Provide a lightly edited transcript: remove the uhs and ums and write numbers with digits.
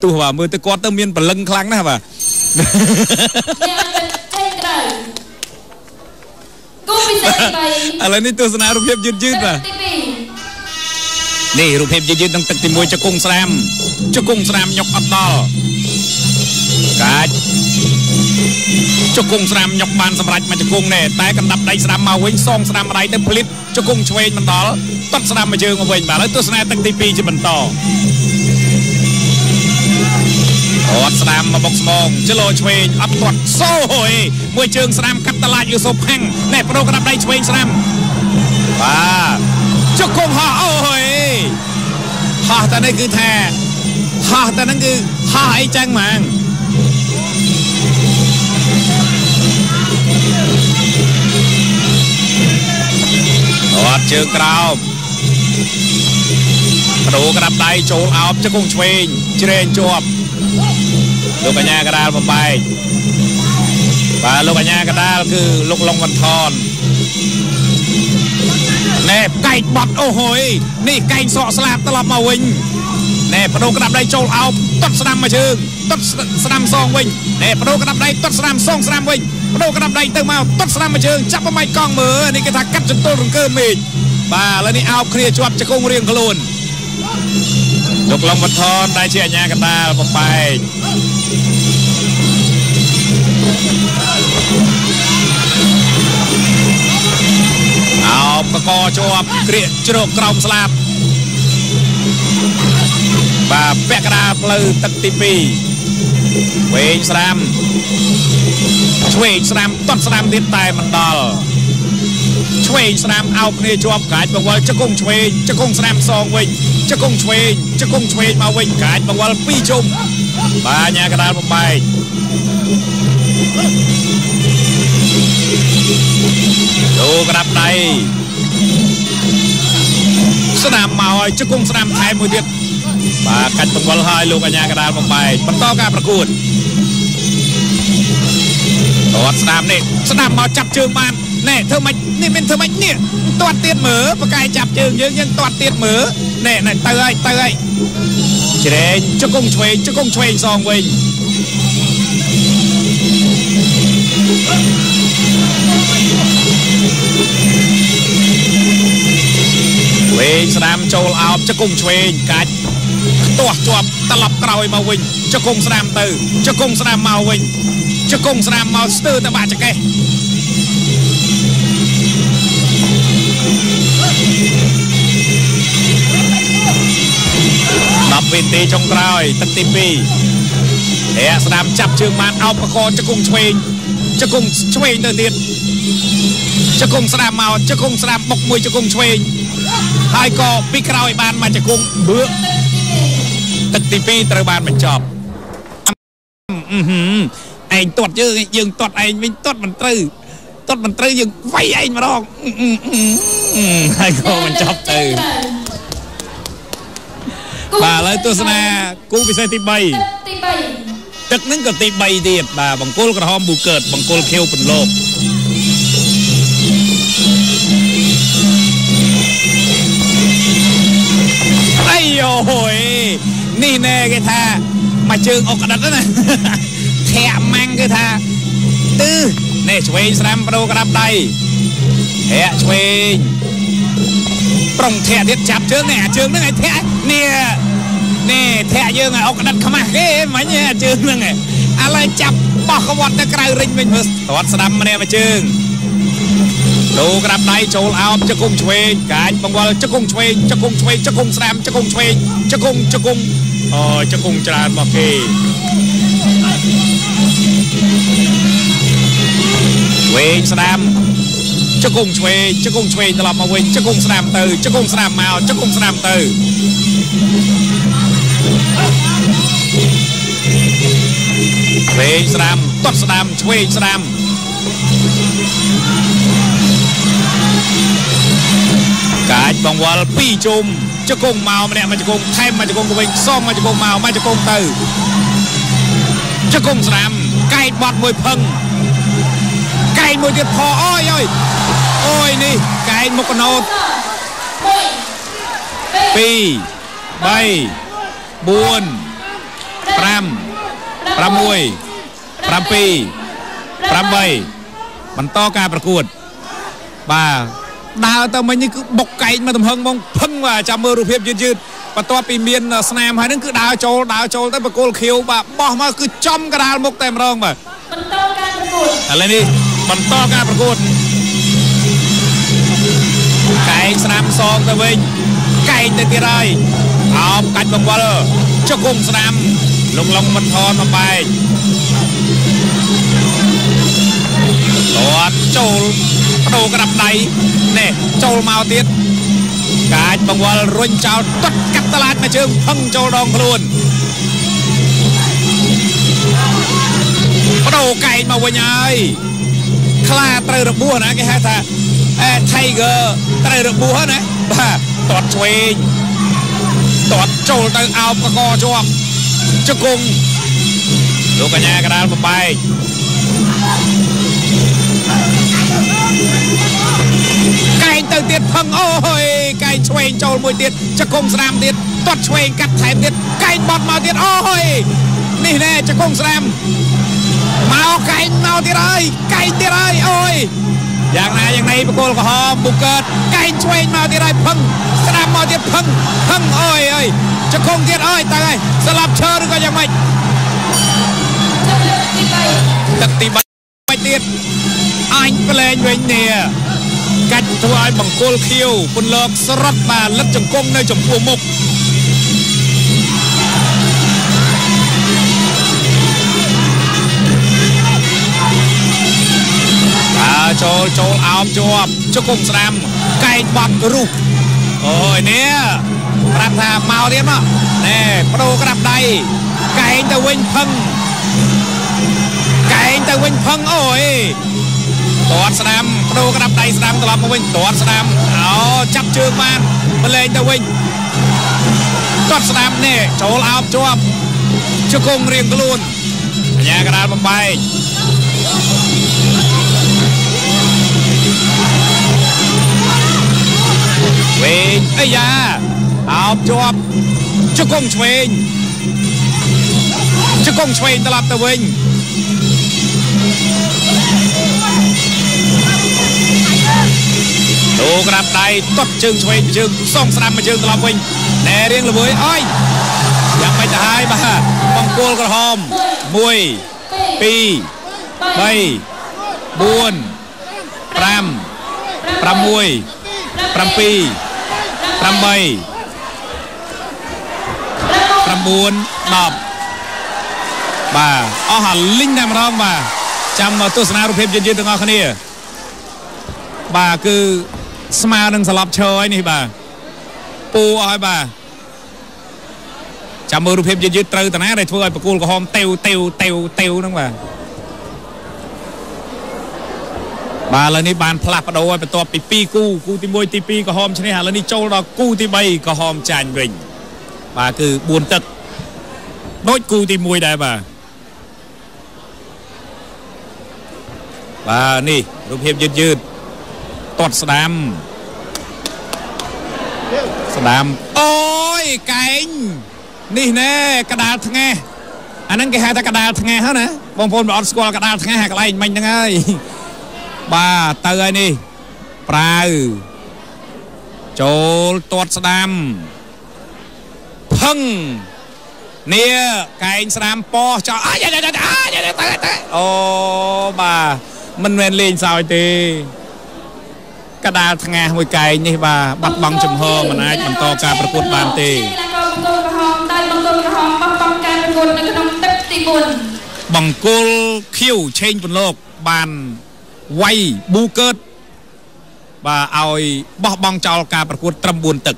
ទោះបាទមើលទៅគាត់ទៅមានព្រលឹងខ្លាំងណាស់បាទ គូពិសេសទី3 ឥឡូវនេះទស្សនារូបភាពយឺតយឺតបាទ នេះរូបភាពយឺតយឺតក្នុងទឹកទី1 ជង្គង់ស្រាម ជង្គង់ស្រាមញុកអត់ដល់ កាច់ជង្គង់ស្រាមញុកបានសម្រេចមកជង្គង់នេះ តែកណ្ដាប់ដៃស្ដាំមកវិញ សងស្ដាំដៃទៅភ្លិត ជង្គង់ឆ្វេងមិនដល់ តត់ស្ដាំមកជើងមកវិញបាទ។ ឥឡូវទស្សនាទឹកទី2ជាបន្ត អត់ស្ដាំមកបុកស្មងចលោឆ្វេងអត់ទាត់ សូហយមួយជើងស្ដាំកាត់តឡាចយូសូផាំង ណែប្រូកណ្ដាប់ដៃឆ្វេងស្ដាំបាទ ជង្គង់ហោះ អូយហោះតែនេះគឺថាហោះតែហ្នឹងគឺហោះអីចឹងហ្មង អត់ជើងក្រោម ប្រូក្តាប់ដៃចូលអោប ជង្គង់ឆ្វេងជ្រែងជាប់ លោកកញ្ញាកដាលបំបែកបាទ។ លោកកញ្ញាកដាលគឺលោកឡុងវ៉ាន់ថន ណែកែកបត់ អូហយនេះកែងសក់ស្លាបត្រឡប់មកវិញ ណែបដូរក្តាប់ដៃចូលអោប ទាត់ស្ដាំមួយជើង ទាត់ស្ដាំសងវិញ ណែបដូរក្តាប់ដៃ ទាត់ស្ដាំសងស្ដាំវិញ បដូរក្តាប់ដៃទៅមក ទាត់ស្ដាំមួយជើង ចាប់បំៃកង់មើល នេះគេថាកាត់ចន្ទុលរង្គើមេឃបាទ។ ឥឡូវនេះអោបគ្នាជាប់ ជង្គង់រៀងខ្លួន លោកឡុងវត្ថនដែលជាអាញាកណ្ដាលបំបែក អោបកកជាប់ ក្រៀកជ្រកក្រោមស្លាប់បាទ។ ពាក់កណ្ដាលផ្លូវទឹកទី2 វែងស្រាំ ឆ្វេងស្រាំ ទាត់ស្រាំទៀតតែមិនដល់ ឆ្វេងស្ដាំអោបគ្នាជាប់ កាច់បង្វិល ជង្គង់ឆ្វេង ជង្គង់ស្ដាំសងវិញ ជង្គង់ឆ្វេង ជង្គង់ឆ្វេងមកវិញ កាច់បង្វិលពីរជុំបាទ ញ៉ាកដាលបំបែក លោកក្តាប់ដៃស្ដាំមកហើយ ជង្គង់ស្ដាំថែមមួយទៀតបាទ កាច់បង្វិលហើយលោកអញ្ញាកដាលបំបែក បន្តការប្រកួត ទាត់ស្ដាំនេះ ស្ដាំមកចាប់ជើងបាន ណែធ្វើម៉េចនេះ មានធ្វើម៉េចនេះ ទាត់ទៀតមើល បកាយចាប់ជើងយើង យើងទាត់ទៀតមើល ណែណែទៅហើយទៅហើយ ជ្រែងជង្គង់ឆ្វេង ជង្គង់ឆ្វេងសងវិញ វែងស្ដាំចូលអោប ជង្គង់ឆ្វេងកាច់ខ្ទាស់ជាប់ ត្រឡប់ក្រោយមកវិញ ជង្គង់ស្ដាំទៅ ជង្គង់ស្ដាំមកវិញ ជង្គង់ស្ដាំមកស្ទើរតែបាក់ចកេះ 10វិនាទីចុងក្រោយទឹកទី2 ធាក់ស្ដាំចាប់ជើងបាន អោបកក ជង្គង់ឆ្វេង ជង្គង់ឆ្វេងទៅទៀត ជង្គង់ស្ដាំមក ជង្គង់ស្ដាំបុកមួយ ជង្គង់ឆ្វេងហើយក៏ពីក្រោយបានមកជង្គង់បឿ ទឹកទី2ត្រូវបានបញ្ចប់។ ឯងទាត់យើង យើងទាត់ឯងវិញ ទាត់មិនត្រូវ ទាត់មិនត្រូវ យើងវាយឯងម្ដង ហើយក៏បញ្ចប់ទៅបាទ។ ឥឡូវទស្សនាគូពិសេសទី3 ទី3 ទឹកហ្នឹងក៏ទី3ទៀតបាទ បង្គោលក្រហមប៊ូកើត បង្គោលខៀវពន្លក អាយអូយនេះណែគេថាមកជើងអុកក្តិតណា ធាក់ម៉ាំងគេថាទឺនេះ ឆ្វេងស្ដាំ បដូរក្តាប់ដៃ ធាក់ឆ្វេង ប្រុងធាក់ទៀត ចាប់ជើងនេះ អាជើងហ្នឹងឲ្យធាក់នេះ នេះធាក់យើងឲ្យអុកក្តិតខ្មាស់គេមិញ អាជើងហ្នឹងឥឡូវចាប់បោះក្បត់ទៅក្រៅរិញវិញ មើលទាត់ស្ដាំម្នាក់មួយជើង ដូរក្តាប់ដៃចូលអោប ជង្គង់ឆ្វេងកាច់បង្វិល ជង្គង់ឆ្វេង ជង្គង់ឆ្វេង ជង្គង់ស្ដាំ ជង្គង់ឆ្វេង ជង្គង់ ជង្គង់ អូជង្គង់ច្រើនមកគេ ឆ្វេងស្ដាំ ជង្គង់ឆ្វេង ជង្គង់ឆ្វេងត្រឡប់មកវិញ ជង្គង់ស្ដាំទៅ ជង្គង់ស្ដាំមក ជង្គង់ស្ដាំទៅ ឆ្វេងស្ដាំ ទាត់ស្ដាំ ឆ្វេងស្ដាំ កាច់បង្វិលពីរជុំ ជង្គង់មកម្នាក់មួយជង្គង់ ថែមមួយជង្គង់ទៅវិញ សងមួយជង្គង់មក មួយជង្គង់ទៅ ជង្គង់ស្ដាំ កែកបត់មួយផឹង កែងមួយទៀតផ អូយអូយអូយនេះកែងមុខកណោត 2 3 4 6 7 8បន្តការប្រកួតបាទដើរទៅមិញនេះគឺបុកកែងមកទំហឹងហ្មងផឹងបាទចាំមើលរូបភាពយឺតយឺតបន្ទាប់ពីមានស្នាមហើយនឹងគឺដើរចូលដើរចូលទៅបកគលខៀវបាទបោះមកគឺចំកដាលមុខតែម្ដងបាទបន្តការប្រកួតឥឡូវនេះបន្តការប្រកួតកែងស្នាមសងទៅវិញកែងទៅទៀតហើយអោបកាច់បង្វិលជង្គង់ស្ដាំលងឡុងមិនថនបំបែកលាត់ចូលបដូរក្តាប់ដៃនេះចូលមកទៀតកាចបង្វិលរុញចោលទាត់កាត់តឡាចមួយជើងផឹងចូលដងខ្លួនបដូរកែងមកវិញហើយខ្លាត្រូវរបួសណាគេហៅថាអេ Tiger ត្រូវរបួសណាបាទទាត់ឆ្វេងទាត់ចូលទៅអោបកកជាប់ជង្គង់លោកកញ្ញាកដាលបំបែកកែងទៅទៀតផឹងអូយកែងឆ្វេងចូលមួយទៀតជង្គង់ស្ដាំទៀតទាត់ឆ្វេងកាត់ថែមទៀតកែងបត់មកទៀតអូយនេះណែជង្គង់ស្ដាំមកកែងមកទៀតហើយកែងទៀតហើយអូយយ៉ាងណាយ៉ាងណីបកគលក្រហមបុកកើតកែងឆ្វេងមកទៀតហើយផឹងស្ដាំមកទៀតផឹងផឹងអូយអើយជង្គង់ទៀតអើយទៅហើយស្លាប់ឈើឬក៏យ៉ាងម៉េចទឹកទី3ទៀតអញប្លែងវិញនេះកាច់ធ្វើឲ្យបង្គោលខៀវពន្លកស្រត់បាទលិតជង្គង់នៅចំពោះមុខចូលចូលអោបជាប់ជង្គង់ស្ដាំកែងបត់រុះអូយនេះប្រាប់ថាមកទៀតមកណែបដូរក្តាប់ដៃកែងទៅវិញផឹងកែងទៅវិញផឹងអូយទាត់ស្ដាំបដូរក្តាប់ដៃស្ដាំត្រឡប់មកវិញទាត់ស្ដាំអូចាប់ជើងបានប្រឡែងទៅវិញទាត់ស្ដាំនេះចូលអោបជាប់ជង្គង់រៀងខ្លួនអញ្ញាកដាលបំបែកឆ្វេងអាយ៉ាអោបជាប់ជង្គង់ឆ្វេងជង្គង់ឆ្វេងត្រឡប់ទៅវិញដូរក្រាបដៃទាត់ជើងឆ្វេងជើងសងស្ដាំមួយជើងត្រឡប់វិញណែរៀងល្វើយអើយយ៉ាងម៉េចទៅហើយបាទបង្គោលក្រហម1 2 3 4 5 6 7 8 9 10បាទអស់អាលីងតែម្ដងបាទចាំទស្សនារូបភាពយឺតៗទាំងអស់គ្នាបាទគឺស្មើនឹងស្លាប់ឈើហើយនេះបាទពូអស់ហើយបាទចាំមើលរូបភាពយឺតៗត្រូវតាណាដែលធ្វើឲ្យបកគលក្រហមតេវតេវតេវតេវហ្នឹងបាទបាទឥឡូវនេះបានផ្លាស់ប្ដូរឲ្យបន្ទាប់ពី2គូគូទី1ទី2ក្រហមឈ្នះឥឡូវនេះចូលដល់គូទី3ក្រហមចាញ់វិញបាទគឺ4ទឹកដូចគូទី1ដែរបាទបាទនេះរូបភាពយឺតយឺតទាត់ស្ដាំស្ដាំអូយកែងនេះណែកដាលថ្ងាសអាហ្នឹងគេហៅថាកដាលថ្ងាសហ៎ណាបងប្អូនបើអត់ស្គាល់កដាលថ្ងាសអាកន្លែងមិញហ្នឹងហើយបាទទៅហើយនេះប្រាវចូលទាត់ស្ដាំផឹងនេះកែងស្ដាំប៉ោះចោលអាយអាយអាយទៅទៅអូបាទមិនមែនលេងសើចទេកដាលថ្ងាសមួយកែងនេះបាទបាត់បង់ចំហមិនអាចបន្តការប្រកួតបានទេបង្គោលក្រហមដោយបង្គោលក្រហមបោះបង់ការប្រកួតនៅក្នុងទឹកទី4បង្គោលខៀវឆេងពន្លកបានវាយប៊ូកើតបាទឲ្យបោះបង់ចោលការប្រកួតត្រឹម4ទឹក